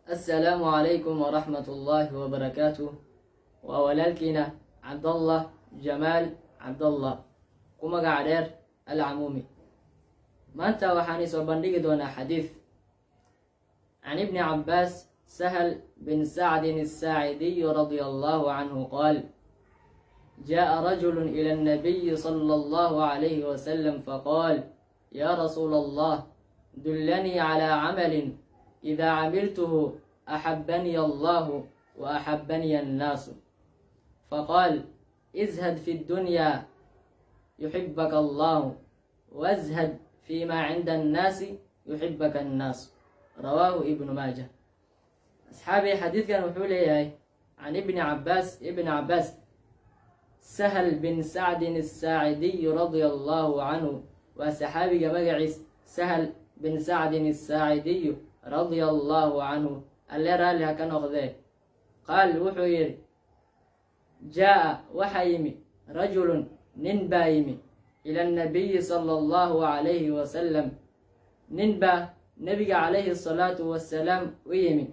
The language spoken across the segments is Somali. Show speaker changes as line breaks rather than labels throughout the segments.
Assalaamu calaykum waraxmat ullaahi wabarakaatuh. Waa walaalkiina Cabdallah Jamaal Cabdallah, ku magaca dheer Alcamuumi. Maanta waxaan isoo bandhigi doonaa xadiid can Ibni Cabaas. Sahal bin Sacdin الsaacidiy radia allahu canhu qaal: جاء رجل إلى النبي صلى الله عليه وسلم فقال: يا رسول الله، دلني على عمل إذا عملته أحبني الله وأحبني الناس. فقال: ازهد في الدنيا يحبك الله، وازهد فيما عند الناس يحبك الناس. رواه ابن ماجه. Asxaabii, xadiidkan wuxuu leeyahay can Ibni Cabaas, Ibni Cabaas Sahal bin Sacdin الsaacidiy radia allahu canhu, waa saxaabiga magaciis Sahal bin Sacdin الsaacidiyu radia allahu canhu, Alle raalli ha ka noqdee. Qaal, wuxuu yidhi: جاء, waxaa yimi, رجل, nin baa yimi, إلى النبي صلى الله عليه وسلم, nin baa nebiga calayhi الsalaatu wasalaam u yimi.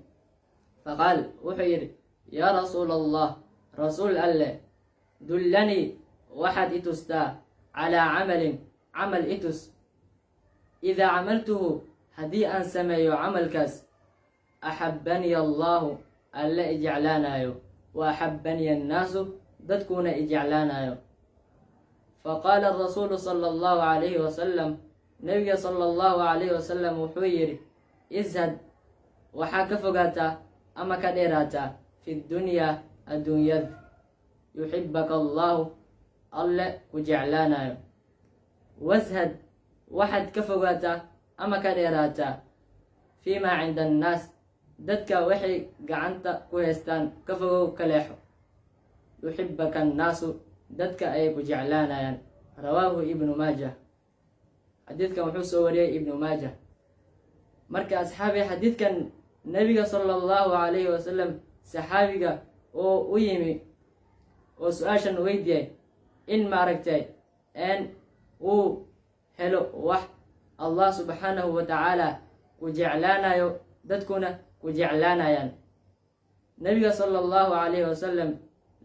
فقال, wuxuu yidhi: يا رسول الله, rasuul Alle, دلني, waxaad i tustaa, على عمل, camal i tus, إذا عملته, haddii aan sameeyo camalkaas, أحبني الله, Alle i jeclaanayo, وأحبني الناس, dadkuna i jeclaanayo. فقال الرسول صلى الله عليه وسلم, nebiga sala allahu calayhi wasalam wuxuu yidhi: ازهد, waxaa ka fogaataa ama ka dheeraataa, في الدنيا, adduunyada, يحبك الله, Alle ku jeclaanayo, وازهد, waxaad ka fogaataa ama ka dheeraataa, فيما عند الناس, dadka waxay gacanta ku haystaan ka fogow, ka leexo, يحبك الناس, dadka ayay ku jeclaanayaan. رواه ابن ماجه. Xadiidkan wuxuu soo wariyey Ibnu Maajah. Marka asxaabi, xadiidkan nebiga sala allahu calayhi wasalam saxaabiga oo u yimi oo su-aashan weydiiyay in maaragtay n uu helo wax Allah subxaanahu wa tacaala ku jeclaanayo, dadkuna ku jeclaanayaan, nebiga sala allahu calayhi wasalam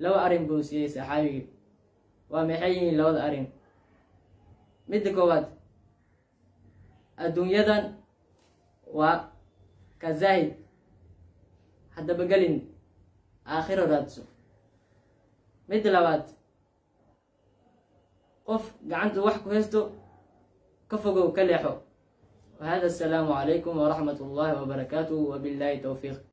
laba arrin buu siiyey saxaabigii. Waa maxay yihiin labada arrin? Midda koowaad, adduunyadan waa ka zaahid, haddaba gelin, aakhiro raadso. Midda labaad, qof gacanta wax ku haysto ka fogow, ka leexo. وهذا السلام عليكم ورحمة الله وبركاته وبالله التوفيق.